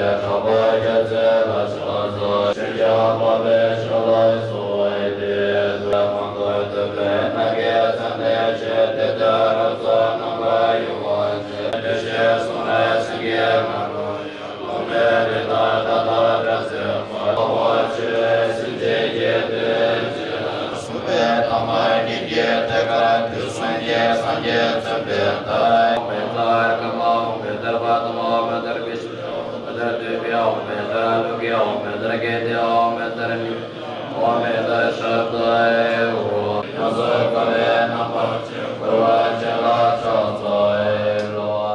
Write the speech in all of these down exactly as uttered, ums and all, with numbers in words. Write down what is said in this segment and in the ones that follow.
གྲགས་པ་རྒྱ་མཚོའི་ལ་ཕྱག་འཚལ། ཞིང་རྒྱ་འཕགས་པའི་ཞིང་ལ་གསོལ་བ་འདེབས། མང་དུ་བསྟོད་པའི་སྨྲ་བརྗོད་ཚངས་ལས་ཆེ། དེ་ལྟར་རབ་གསལ་ནམ་མཁའ་ཡུལ་ལ་མཆེད། བདེ་གཤེགས་གསུང་ལས་སེང་གེ་མ་ལུས། ཐོགས་མེད་རི་དྭགས་མཐའ་དག་སྒྲ་ཚད་མ། ལྷ་མོ་ཆེ་བའི་སེམས་ཅན་གྱི་དོན་བྱེད། གསུངས་པའི་ཐ་མ་སྙིང་གི་ཐད་ཀར་དུས་གསུམ་གྱི་སངས་རྒྱས་བརྩོན་པའི་མཐར། འོང་བའི་མཐར་སྐར་མ། འོང་བའི་མཐར་པདྨོ། འོང་བའི་མཐར་བི་ཤྭ་ཀ་འོང་བའི་མཐར་བདུད་བཞི། འོང་བའི་མཐར་ཀླུ་ཀླུ། འོང་བའི་མཐར་དགེ་སྡིག་འོང་བའི་མཐར་མི་འོང་བའི་མཐར་ཤ་སྟག་འོང་། ཡོངས་སུ་བསྐོར་བའི་རྣམ་པར་བཅས། འཁོར་བ་ཅན་ལ་ཕྱག་འཚལ་ལོ།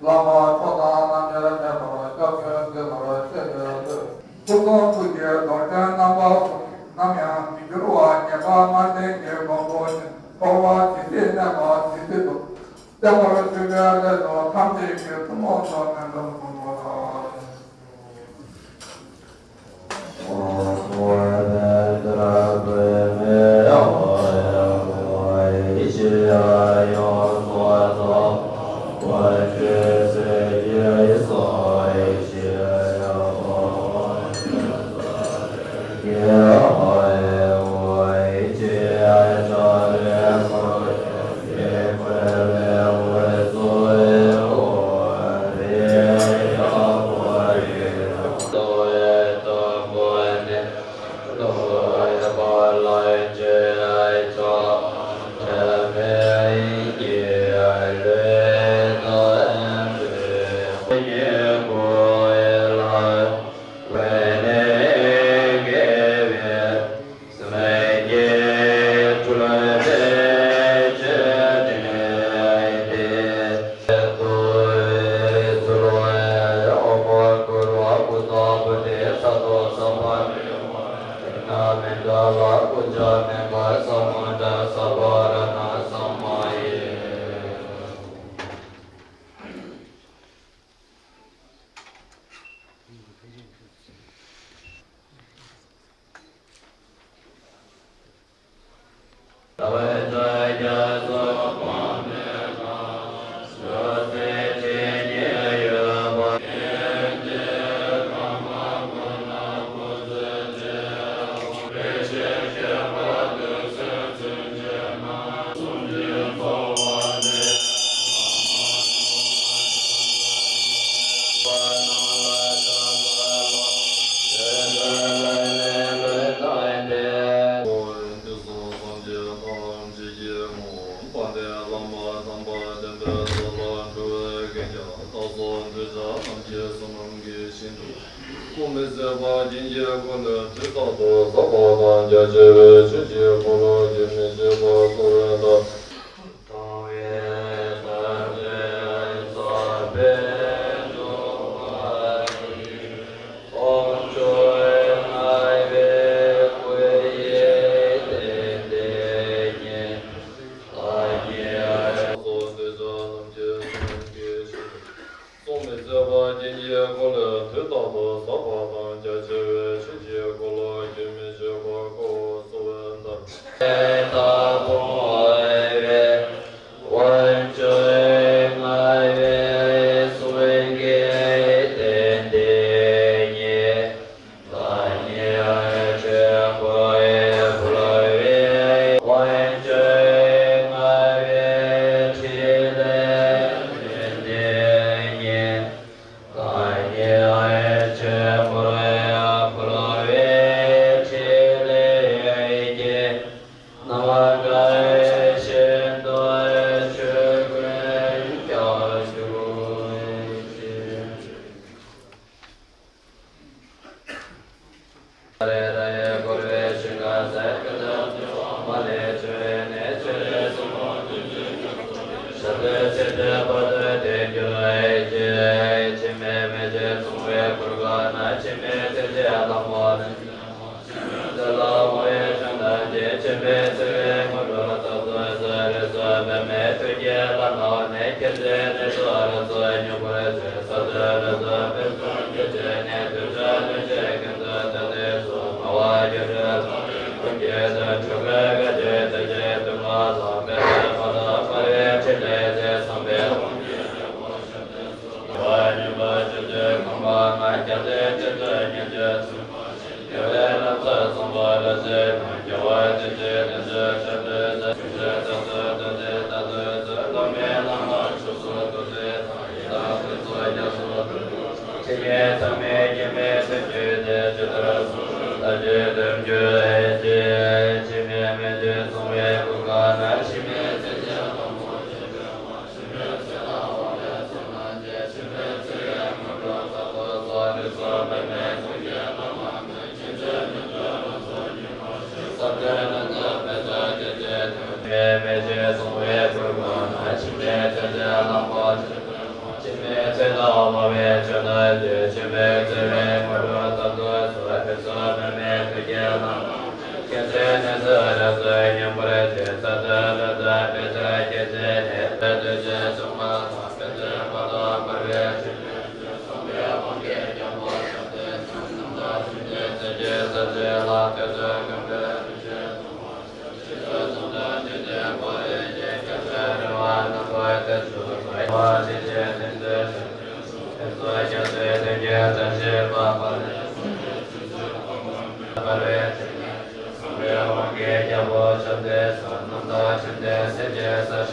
བླ་མ་མཆོག་དང་རྣམ་དབྱེར་མེད་པར་སྐྱབས་སུ་མཆིའོ། ཐུགས་དང་ཐུགས་ཀྱི་རྡོ་རྗེ་རྣམ་པ་གསུམ། ནམ་ཡང་མི་འགྱུར་བ། ངེས་པར་མངའ་ལྡན་གྱི་མགོན་པོ་ཉིད། འཁོར་བ་ཇི་སྲིད་གནས་པ་དེ་སྲིད་དུ། བསྟན་པར་བཅས་པའི་སླད་དུ་ཐམས་ཅད་ཀྱི་ཐུན་མོང་ཐོག་ནས་འདེབས་སོ། སྐུ་མི་བཟད་པ་རྒྱན་གྱི་འཁོར་ལོས་དུས་རྟག་ཏུ་ཟབ་པ་དང་རྒྱ་ཆེ་བའི་ཆོས་ཀྱི་འཁོར་ལོ་རྒྱུན་མི་ཆད་པར་བསྐོར་བའི་མཐར། གསུང་མི་ཟད་པ་རྒྱན་གྱི་འཁོར་ལོས་དུས་རྟག་ཏུ་ཟབ་པ་དང་རྒྱ་ཆེ་བའི་ཆོས་ཀྱི་འཁོར་ལོ་རྒྱུན་མི་ཆད་པར་བསྐོར་བར་གསོལ་བའི་མཐར། འཆི་མེད་ཚེ་ཆེན་ལྷ་མོ། ཚེ་ལ་དབང་བའི་ཆོས་རྣམས་ཀྱིས། འཆི་མེད་ཚེ་བའི་དངོས་གྲུབ་རྟག་ཏུ་སྩོལ། རིགས་སུ་བུད་མེད་ཐུགས་བསྐྱེད་ལ་བསྔགས་ནས། མཁྱེན་བརྩེ་ནུས་མཐུ་རབ་ཏུ་མཉམ་པར་བྱས། ས་དེར་ལུས་རྩལ་ཕུན་སུམ་གྱིས་བསྐྱེད་ནས། གདུལ་བྱ་ལྷུན་གྱིས་ཀུན་ཏུ་བདག་བསྟོད་དུ། སྨྲ་བ་སྒྱུ་འཕྲུལ་ཐོགས་མེད་ཀུན་གྱི་དོན། འགྲོ་ཀུན་དགའ་བྱེད་ཐུགས་རྗེའི་མཐུ་ལ་བསྔགས། དཔལ་ལྡན་ཕ་དང་འབར་བའི་ཕྲིན་ལས་མཛད། བསམ་པའི་དབང་གིས་རྒྱལ་པོ་ཞབས་བརྟན་སོགས། བར་སྨྱུག་པ་ཆུ་ཚོད་གོང་མ་ལྔ། རྒྱལ་མཚན་ཆུ་ཚོད་ཉི་ཤུ་གསུམ། རྒྱལ་བའི་ལམ་སྲོལ་བཟང་པོ་ལ་བརྩོན་ན། རྒྱལ་བ་ཇི་བཞིན་དེ་བཞིན་ཤིན་ཏུ་གསལ། ཆོས་རྗེ་རྟག་ཏུ་ཐུགས་རྗེ་ལྟ་དུས་སུ། བླ་མའི་ལམ་སྲོལ་ཕྱོགས་སུ་ཐུགས་བརྩེ་དང་། ཡི་དམ་དཀོན་མཆོག་རྒྱ་མཚོ་འདྲ། འཆི་མེད་ཐ་མའི་སྐྱེ་མེད་ཐུགས་རྒྱུད་དེ། ཇི་ལྟར་གསུངས་པ་ལྟར་བགྱིས་ཏེ་བསྒྲུབ་པར་བགྱི། འཆི་མེད་མི་བརྗེད་གསང་བའི་གོ་འཕང་ན། འཆི་མེད་ཚེ་ཆེན་ལྷ་མོ་ཆེ་འདྲ་མ། འཆི་མེད་ཚེ་ལ་དབང་བའི་ཚོགས་རྣམས་ཀྱིས། འཆི་མེད་ཚེ་བའི་དངོས་གྲུབ་རྟག་ཏུ་སྩོལ། རིགས་སུ་བུད་མེད་ཐུགས་བསྐྱེད་ལ་བསྔགས་ནས། མཁྱེན་བརྩེ་ནུས་མཐུ་རབ་ཏུ་མཉམ་པར་བྱས། ས་དེར་ལུས་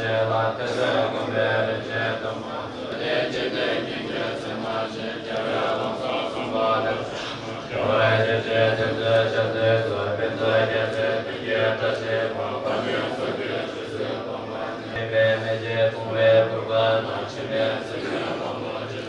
རྩལ་ཕུན་སུམ་གྱིས་བསྐྱེད་ནས། མི་བརྗེད་གསང་བའི་གོ་འཕང་ན། འཆི་མེད་ཚེ་ཆེན་ལྷ་མོ་ཆེ་འདྲ་མ།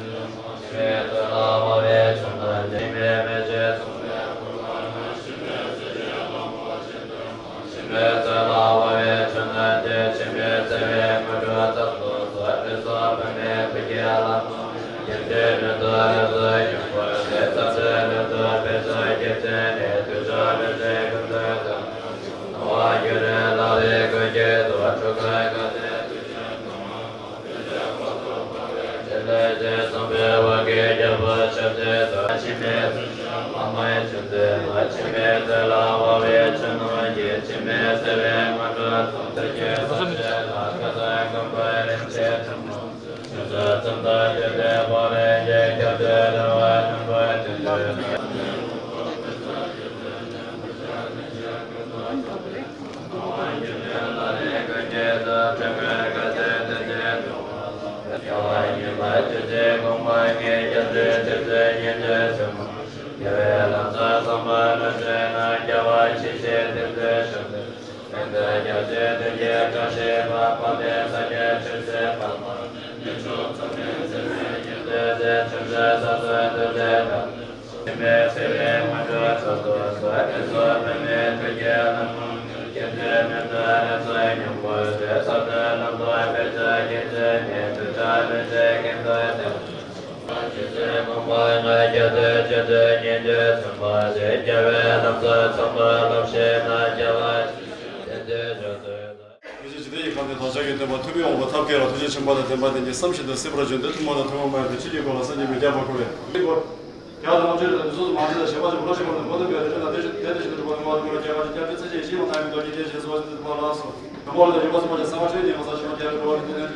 འཆི་མེད་ཚེ་ལ་དབང་བའི་ཆོས་རྣམས་ཀྱིས། འཆི་མེད་ཚེ་བའི་དངོས་གྲུབ་རྟག་ཏུ་སྩོལ། རིགས་སུ་བུད་མེད་ཐུགས་བསྐྱེད་ལ་བསྔགས་ནས། མཁྱེན་བརྩེ་ནུས་མཐུ་རབ་ཏུ་མཉམ་པར་བྱས། ས་དེར་ལུས་རྩལ་ཕུན་སུམ་གྱིས་བསྐྱེད་ནས། དཔལ་ལྡན་ཕྱོགས་སུ་མ་དང་། དཔལ་ལྡན་ཕ་དང་འབར་བའི་ཕྲིན་ལས་མཛད། བསམ་པའི་དབང་གིས་རྒྱལ་པོ་ཞབས་བརྟན་སོགས། རྣམ་དག་ཆོས་ཀྱི་རྩེ་རྒྱས་ས་གཞི་ལ། ཐོས་བསམ་སྒོམ་པའི་རིན་ཆེན་ཐོགས་མ་ཆེ། རྗེ་བཙུན་དང་ཆོས་ཀྱི་དཔལ་རིན་ཆེན། སྐྱབས་སུ་རེ་བ་རྣམ་དག་ཐེག་མཆོག་ཏུ། རྒྱལ་བ་ཡིད་བཞིན་ནོར་བུ་ཞབས་བརྟན་སོགས། ཕུན་སུམ་རྒྱ་མཚོའི་ཐུགས་ཀྱི་བཀྲ་ཤིས་པ། དཔལ་ལྡན་ཕྱོགས་སུ་མ་དང་འབར་བའི་ཕྲིན་ལས་མཛད། བསམ་པའི་དབང་གིས་རྒྱལ་པོ་ཞབས་བརྟན་སོགས། རྣམ་དག་ཆོས་ཀྱི་རྩེ་རྒྱས་ས་གཞི་ལ། ཐོས་བསམ་སྒོམ་པའི་རིན་ཆེན་ཐོགས་མ་ཆེ། ལས་ཀྱི་དོན་ཉིད་ཀྱི་ཚད་མ་ཆེ། རྒྱལ་བའི་ལམ་སྲོལ་བཟང་པོ་ལ་བརྩོན་ན། རྒྱལ་བ་ཡིད་བཞིན་ནོར་བུ་ཞབས་བརྟན་སོགས། ཕུན་སུམ་རྒྱ་མཚོའི་ཐུགས་ཀྱི་བཀྲ་ཤིས་པ། དཔལ་ལྡན་ཕྱོགས་སུ་མ་དང་འབར་བའི་ཕྲིན་ལས་མཛད། འཆི་མེད་མི་བརྗེད་གསང་བའི་གོ་འཕང་ན། འཆི་མེད་ཚེ་བའི་ལྷ་མོ་ཆེ་འདྲ་མ། འཆི་མེད་ཚེ་ལ་དབང་བའི་ཕྱོགས་རྣམས་ཀྱིས། འཆི་མེད་མི་བརྗེད་གསང་བའི་གོ་འཕང་ན། འཆི་མེད་ཚེ་བའི་ལྷ་མོ་ཆེ་འདྲ་མ། འཆི་མེད་ཚེ་ལ་དབང་བའི་ཕྱོགས་རྣམས་ཀྱིས།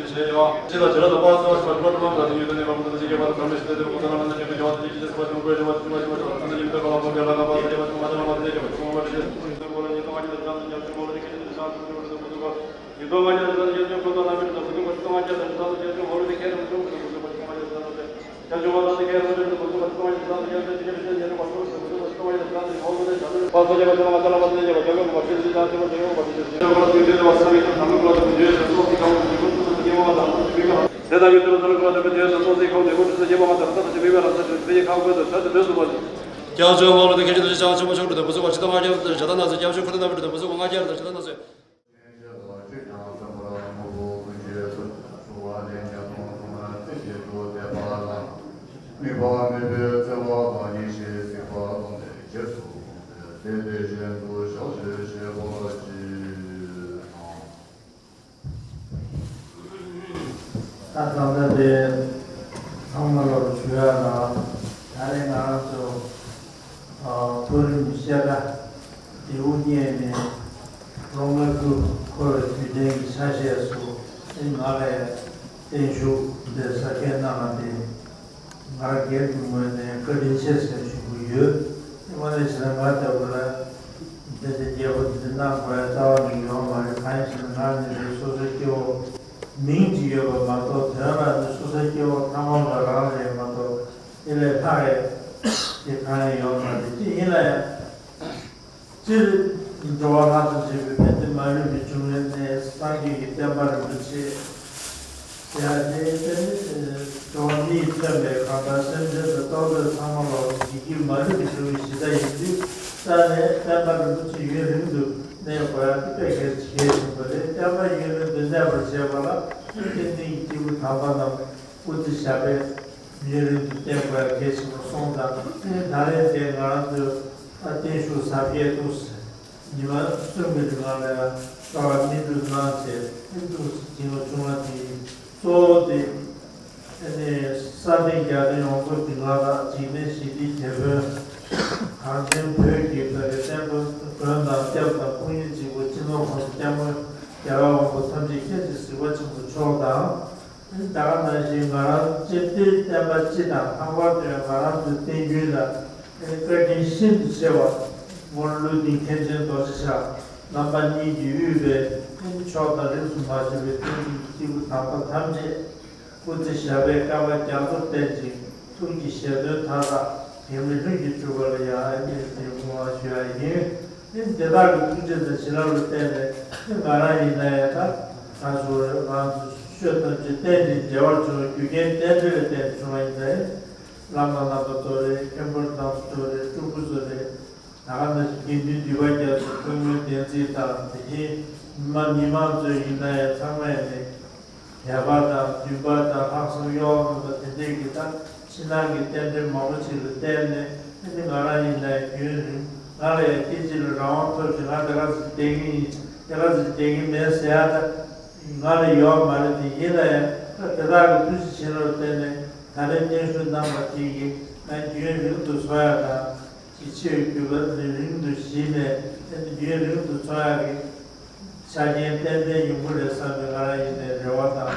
འཆི་མེད་ཚེ་བའི་དངོས་གྲུབ་རྟག་ཏུ་སྩོལ། རིགས་སུ་བུད་མེད་ཐུགས་བསྐྱེད་ལ་བསྔགས་ནས། མཁྱེན་བརྩེ་ནུས་མཐུ་རབ་ཏུ་མཉམ་པར་བྱས། ས་དེར་ལུས་རྩལ་ཕུན་སུམ་གྱིས་བསྐྱེད་ནས། གདུལ་བྱ་ལྷུན་གྱིས་ཀུན་ཏུ་བདག་བསྟོད་དུ། སྣང་བ་སྒྱུ་འཕྲུལ་ལག་ལེན་ཀུན་གྱི་མཐུ། འགྲོ་ཀུན་དགའ་བདེ་ཐུགས་རྒྱུད་དང་། ཕྲིན་ལས་ཀྱི་བསམ་པའི་དབང་གིས་རྒྱལ་པོ་ཞབས་བརྟན་སོགས། འཆི་མེད་ཚེ་ཆེན་ལྷ་མོའི་ཆོས་སྲིད་ལ། འཆི་མེད་ཚེ་ལ་དབང་བའི་ཆོས་རྣམས་ཀྱིས། འཆི་མེད་ཚེ་བའི་དངོས་གྲུབ་ཐོབ། ཐུགས་རྗེའི་ས་གཞི་ལ། ཐོས་བསམ་སྒོམ་པའི་རིན་ཆེན་ཐོགས་མ་ཆེ། ཆོས་སྲིད་ཙམ་དུ་བརྗོད་པའི་དཔལ་རིན་ཆེན། སྐྱབས་སུ་རེ་བ་རྣམ་དག་ཐུགས་རྗེ་ལ། ཡེ་ཤེས་ཇི་ལྟར་ཡིན་གང་དེ་བདག་ཅག་གི་སྟོན་པ་ཐུབ་པའི་དབང་པོ་ཐབས་མཁས་རབ་ཐུགས་རྗེ་ཆེན་པོ་དང་ལྡན་པ་དེ་ཉིད་བསམ་བཞིན་དུ་སྲིད་པར་བྱོན་ཏེ། ཐུབ་པ་དང་ཐུབ་པ་མ་ཡིན་པའི་ཆོས་ཀྱི་སྒོ་ལ་སངས་རྒྱས་མི་ཁྱབ་པ་བསྐོར་བའི། དམིགས་པ་མེད་པའི་བརྩེ་བ་དང་ཡེ་ཤེས། དེ་དེ་བཞིན་དུ་ཕྱག་བྱས་བཞེས་པར་བགྱི། ད་ད་ལྟ་དེ་ཚང་མ་ལ་ཞུ་ཡ་ལ། ད་རེས་ང་རང་ཚོ་ཨ་མཐོ་རིམ་བཤད་གྲྭ་དེའུ་གཉེར་ནས་སློབ་མ་དྲུག་འཁོར་བའི་དུས་དྲན་གྱི་ཆ་ཤས་སུ་ཨེ་ང་ལ་བརྟན་བཞུགས་འདི་ས་ཁྱེད་གནང་བ་དེ། ང་རང་སྒེར་གྱི་ངོས་ནས་བཀའ་དྲིན་ཆེ་ཟེར་ཞུ་གི་ཡོད། དངོས་གནས་བྱས་ན་ང་ལྟ་བུ་ལ་འདི་འདྲ་རྒྱལ་པོ་འདི་འདྲ་གནང་དགོས་ཡ་རྩ་བ་ནས་ཡོད་མ་རེད། གང་ཡིན་ཟེར་ན་ང་ནི་རེད། སོ་སོའི་སྐྱེ་བོ་མིང་ཅིག་ཡོད་པ་མ་གཏོགས་དོན་ལ་ནི་སོ་སོའི་སྐྱེ་བོ་ཐ་མལ་པ་རང་རེད་མ་གཏོགས་དེ་ལས་ལྷག་ཡ་དེ་གང་ཡང་ཡོད་མ་རེད། དེ་ཡིན་ན་ཡང་། སྤྱིར་འགྲོ་བ་ལྷ་དང་བཅས་པའི་ཕན་བདེ་མ་ལུས་པའི་འབྱུང་བའི་གནས། སངས་རྒྱས་ཀྱི་བསྟན་པ་རིན་པོ་ཆེ་ཟེར་ཡ་དེ་དེ་ནི་འགྲོ་བ་མི་ཡིས་མཚོན་པའི་གང་ལྟར་སེམས་ཅན་དང་ཏོག་ཙམ་ཚང་མ་ལ་བདེ་སྐྱིད་མ་ལུས་པའི་འབྱུང་བའི་གཞི་རྩ་ཡིན་དུས། ད་ནས་བསྟན་པ་རིན་པོ་ཆེ་ཡུན་རིང་དུ་གནས་དགོས་ཡ་དེ་དཔེ་གལ་ཆེ་གལ་ཆེན་པོ་རེད། བསྟན་པ་ཡུན་རིང་དུ་གནས་པར་བྱེད་པ་ལ་བསྟན་འཛིན་གྱི་སྐྱེས་བུ་དམ་པ་རྣམས་སྐུ་ཚེ་ཞབས་པད་ཡུན་རིང་དུ་བརྟན་དགོས་ཡ་གལ་ཆེན་པོ་སོང་ཙང་། ད་རེས་དེ་ང་རང་ཚོས་བརྟན་བཞུགས་གཟབ་རྒྱས་འདུག་ཟེར། ཉི་མ་གསུམ་གྱི་རིང་ལ་ཡང་གསོལ་བ་སྨིན་གྲུབ་གནང་བྱས་སྨིན་གྲུབ་ཟེར་གྱིན་ལ་བྱུང་བ་དེ་གཙོ་བོ་དེ་ཨ་ནི་ས་སྟེང་རྒྱ་ལྡན་ཡོངས་རྫོགས་ཀྱི་ང་དང་འཇིག་རྟེན་ཞི་བདེའི་དེད་དཔོན་གངས་ཅན་བོད་ཀྱི་བོད་ཀྱི་བསྟན་པ་མགོན་དང་སྐྱབས་དང་དཔུང་གཉེན་གཅིག་པུ་སྤྱི་ནོར་༸གོང་ས་༸སྐྱབས་མགོན་རྒྱལ་བ་དབང་པོ་ཐམས་ཅད་མཁྱེན་ཅིང་གཟིགས་པ་ཆེན་པོ་མཆོག་དང་། ད་ག་ནང་བཞིན་ང་རང་སྤྱིར་དེའི་བསྟན་པ་སྤྱི་དང་ལྷག་པར་དུ་ཡང་ང་རང་ཚོའི་བསྟན་རྒྱུན་ལ་བཀའ་དྲིན་ཤིན་ཏུ་ཆེ་བ་སྐུ་ངོ་ཀླུ་ལྡིང་མཁན་ཆེན་རྡོ་རྗེ་འཆང་རྣམ་པ་གཉིས་ཀྱིས་དབུས་པའི་ཕྱོགས་དང་རིས་སུ་མ་ཆད་པའི་བསྟན་འཛིན་གྱི་སྐྱེས་བུ་དམ་པ་ཐམས་ཅད་སྐུ་ཚེ་ཞབས་པད་བསྐལ་པ་རྒྱ་མཚོར་བརྟན་ཅིང་ཐུགས་ཀྱི་བཞེད་དོན་མཐའ་དག་གེ་མོའི་ལྷུན་གྱིས་གྲུབ་པ་ལ་ཡང་ཨ་ནི་དེ་བསྔོ་བ་ཞུ་ཡ་ཡིན། དེ་དེ་དག་གི་ཐུགས་རྗེ་དང་བྱིན་རླབས་ལ་བརྟེན་ནས་དེ་ང་རང་ཡིན་ན་ཡང་ད་ང་ཚོ་ང་ཚོ་ཆོས་ཐམས་ཅད་རྟེན་ཅིང་འབྲེལ་བར་འབྱུང་བའི་རྒྱུ་རྐྱེན་རྟེན་འབྲེལ་ལ་བརྟེན་ནས་བྱུང་བ་ཡིན་ཙང་། བླ་མ་རྣམ་པ་ཚོ་རེད། མཁན་པོ་རྣམ་པ་ཚོ་རེད། སྤྲུལ་སྐུ་ཚོ་རེད། ད་ག་ནང་བཞིན་དགེ་འདུན་འདུས་པ་རྒྱ་མཚོའི་ཐུགས་སྨོན་བདེན་ཚིག་དང་། དེ་བཞིན་མི་མང་མི་མང་ཚོ་ཡིན་ན་ཡང་ཚང་མ་ཡིན་ནས་དད་པ་དང་འདུན་པ་དང་ལྷག་བསམ་གཡོ་བ་མེད་པ་དེ་འདྲས་ཀྱི་ད་ཕྱི་ནང་གི་རྟེན་འབྲེལ་མང་པོ་ཞིག་ལ་བརྟེན་ནས་ཨ་ནི་ང་རང་ཡིན་ན་ཡང་རྒྱུན་རིང་ང་ལ་ཡང་སྐད་ཅིག་ལ་རང་དབང་ཐོབ་ཅིང་ང་དེ་ག་ཚོད་བསྡད་ཀྱི་ཡིན། དེ་ག་ཚོད་བསྡད་ཀྱི་མེད་ཟེར་ཡ་ད་ང་ལ་ཡོད་མ་རེད། དེ་ཡིན་ན་ཡང་ད་དེ་དག་གི་ཐུགས་རྗེ་བྱིན་རླབས་བརྟེན་ནས་ད་རེས་བརྟན་བཞུགས་གནང་བ་དེ་ཡིས་ང་རྒྱུན་རིང་དུ་འཚོ་ཡ་དང་། ཀྱི་ཆེ་བའི་གུས་པ་རིང་རིང་དུ་བཞེས་ནས་རྒྱུན་རིང་དུ་འཚོ་ཡག་གི་ཆ་རྐྱེན་ཏན་ཏན་ཡོང་གི་རེད་བསམ་པའི་ང་རང་ཡིན་ནས་རེ་བ་དང་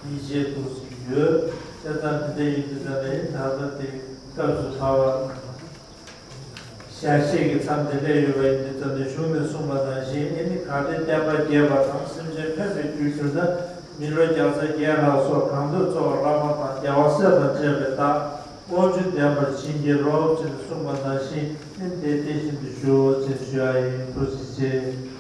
ཡིད་ཆེས་འདུག་སེ་ཡོད། བྱས་ཙང་དེ་འདྲ་ཡིན་དུས་ཙང་ནས་ད་ལྟ་དེ་སྐབས་སུ་བབ་པ་ཞལ་བཞེས་ཀྱི་མཚམས་དེ་འདྲ་ཡོད་པ་ཡིན་དུས་ཙང་ནས་གཞུང་ནས་གསུངས་པ་ནང་བཞིན་ཨེ་ནི་གལ་ཏེ་བསྟན་པ་རྒྱས་པ་དང་སེམས་ཅན་ཕན་པའི་རྒྱུར་གྱུར་ན། མི་ལོ་བརྒྱ་རྩ་བརྒྱད་ལྷག་སོགས་གང་འདོད་འཚོ་བ་བླ་མ་དང་རྒྱལ་བ་སྲས་དང་བཅས་པའི་བདག་དབང་ཕྱུག་ལྡན་པར་བྱིན་གྱིས་རློབས་ཅེས་གསུངས་པ་ནང་བཞིན་ཨེ་དེ་དེ་བཞིན་དུ་ཞུའོ་ཅེས་ཞུ་ཡ་ཡིན། ཐུགས་རྗེ་ཆེ།